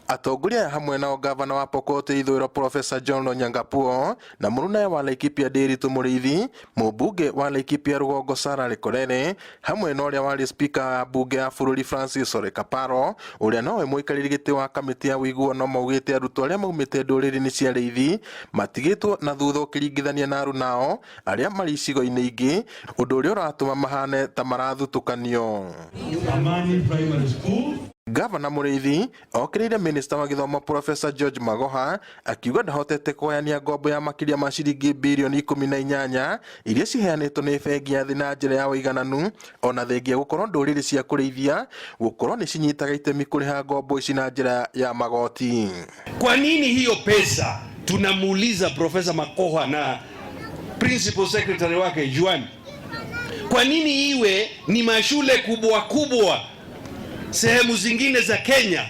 Atongoria aya hamwe nao gavana wa Pokot Ithũĩro Professor John Lonyangapuo na mũrunawe wa Laikipia Ndiritu Mũrĩithi, mũmbunge wa Laikipia Rũgongo Sarah Lekorere hamwe na ũrĩa warĩ spika wa mbunge ya bũrũri Francis Ole Kaparo ũrĩa nowe mũikarĩri gĩtĩ wa kamĩtĩ ya ũiguano maugĩte arutwo arĩa maumĩte ndũrĩrĩ-inĩ cia rĩithi matigĩtwo na thutha ũkĩringithania na arunao arĩa marĩ icigo-inĩ ingĩ, ũndũ ũrĩa ũratũma mahane ta marathutũkanio. Amani Primary School. Gavana Mũrĩithi okĩrĩire minista wa gĩthomo Professor George Magoha akiuga ndahotete kũgayania ngombo ya makĩria ma ciringi birioni 18 iria ciheanĩtwo nĩ bengi ya thĩ na njĩra ya ũigananu, ona thengia gũkorwo ndũrĩrĩ cia kũrĩithia gũkorwo nĩ cinyitaga itemi kũrĩha ngombo ici na njĩra ya magoti. Kwa nini hiyo pesa tunamuuliza Profesa Makoha na principal secretary wake Juan, kwa nini iwe ni mashule kubwa kubwa sehemu zingine za Kenya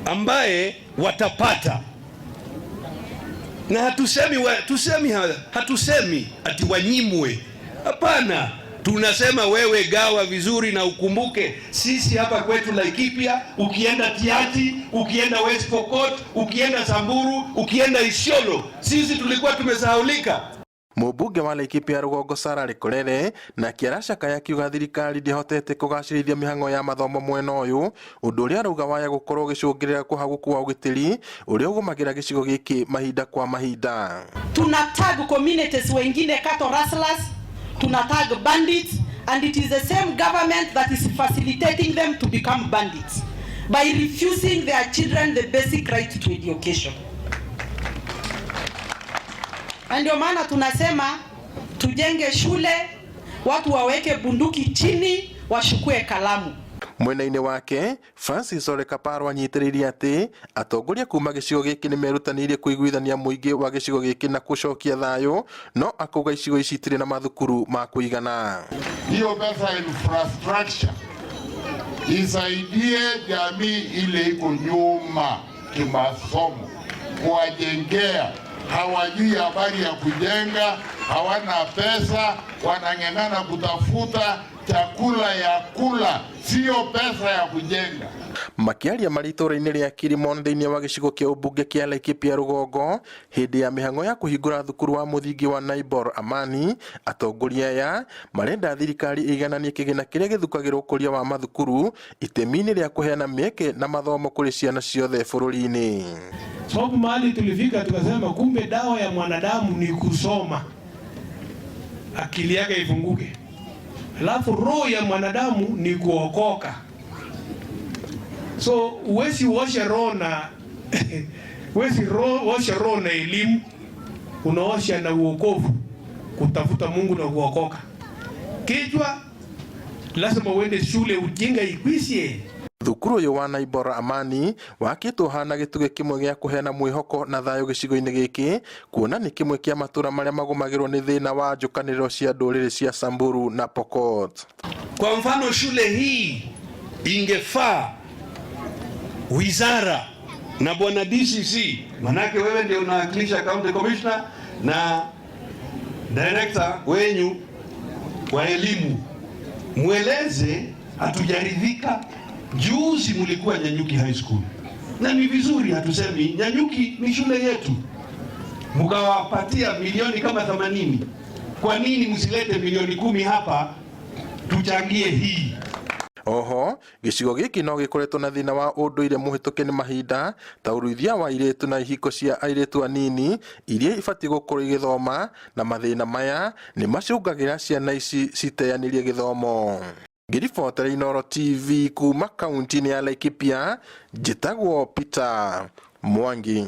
ambaye watapata? Na hatusemi, tusemi, hatusemi ati wanyimwe, hapana. Tunasema wewe gawa vizuri na ukumbuke sisi hapa kwetu Laikipia, ukienda Tiaty, ukienda West Pokot, ukienda Samburu, ukienda Isiolo, sisi tulikuwa tumesahaulika. Mũmbunge wa Laikipia Rũgongo Sarah Lekorere na kĩaracakaya akiuga thirikari ndĩhotete kũgacĩrithia mĩhang'o ya mathomo mwena ũyũ, ũndũ ũrĩa arauga waya gũkorwo ũgĩcũngĩrĩra kũhagũku wa ũgitĩri ũrĩa ũgũmagĩra gĩcigo gĩkĩ mahinda kwa mahinda. Tuna tag communities wengine cattle rustlers, tuna tag bandits, and it is the same government that is facilitating them to become bandits by refusing their children the basic right to education. Na ndio maana tunasema tujenge shule, watu waweke bunduki chini, washukue kalamu. Mwena-inĩ wake Francis Ole Kaparo anyitĩrĩirie atĩ atongoria kuma gĩcigo gĩkĩ nĩ merutanĩirie kũiguithania mũingĩ wa gĩcigo gĩkĩ na gũcokia thayũ, no akauga icigo ici itirĩ na mathukuru ma kũigana. Hiyo pesa infrastructure isaidie jamii ile iko nyuma kimasomo, kuwajengea. Hawajui habari ya kujenga, hawana pesa, wanang'ang'ana kutafuta chakula ya kula, sio pesa ya kujenga. Makĩaria marĩ itũũra-inĩ rĩa Kilimon thĩinĩ wa gĩcigo kĩa ũmbunge kĩa Laikipia Rũgongo hĩndĩ ya mĩhang'o ya kũhingũra thukuru wa mũthingi wa Naibor Amani, atongoria aya marenda thirikari ĩigananie kĩgĩna kĩrĩa gĩthukagĩrwo ũkũria wa mathukuru itemi-inĩ rĩa kũheana mĩeke na mathomo kũrĩ ciana ciothe bũrũri-inĩ. Sababu mahali tulifika tukasema kumbe dawa ya mwanadamu ni kusoma, akili yake ifunguke, alafu roho ya mwanadamu ni kuokoka. So uwezi uoshe roho na uwezi osha roho na elimu, unaosha na uokovu, kutafuta Mungu na kuokoka. Kichwa lazima uende shule, ujinga ikwishe. Thukuru ũyũ wa Naibor Amani wakĩtwo hana gĩtugĩ kĩmwe gĩa kũheana mwĩhoko na thayũ gĩcigo-inĩ gĩkĩ, kuona nĩ kĩmwe kĩa matũra marĩa magũmagĩrwo nĩ thĩna wa njũkanĩrĩro cia ndũrĩrĩ cia Samburu na Pokot. Kwa mfano shule hii ingefaa wizara na bwana DCC, manake wewe ndio unawakilisha county commissioner na director wenyu wa elimu, mweleze hatujaridhika. Juzi mlikuwa Nyanyuki High School na ni vizuri, hatusemi Nyanyuki ni shule yetu, mkawapatia milioni kama 80. Kwa nini msilete milioni 10 hapa tuchangie hii? Oho gĩcigo gĩkĩ no gĩkoretwo na thĩna wa ũndũire mũhĩtũke nĩ mahinda ta ũruithia wa airĩtu na ihiko cia airĩtu anini iria ibatiĩ gũkorwo igĩthoma, na mathĩna maya nĩ macũngagĩra ciana ici citeanĩrie gĩthomo. Ngĩribotera Inooro TV kuma kaunti-inĩ ya Laikipia, njĩtagwo Peter Mwangi.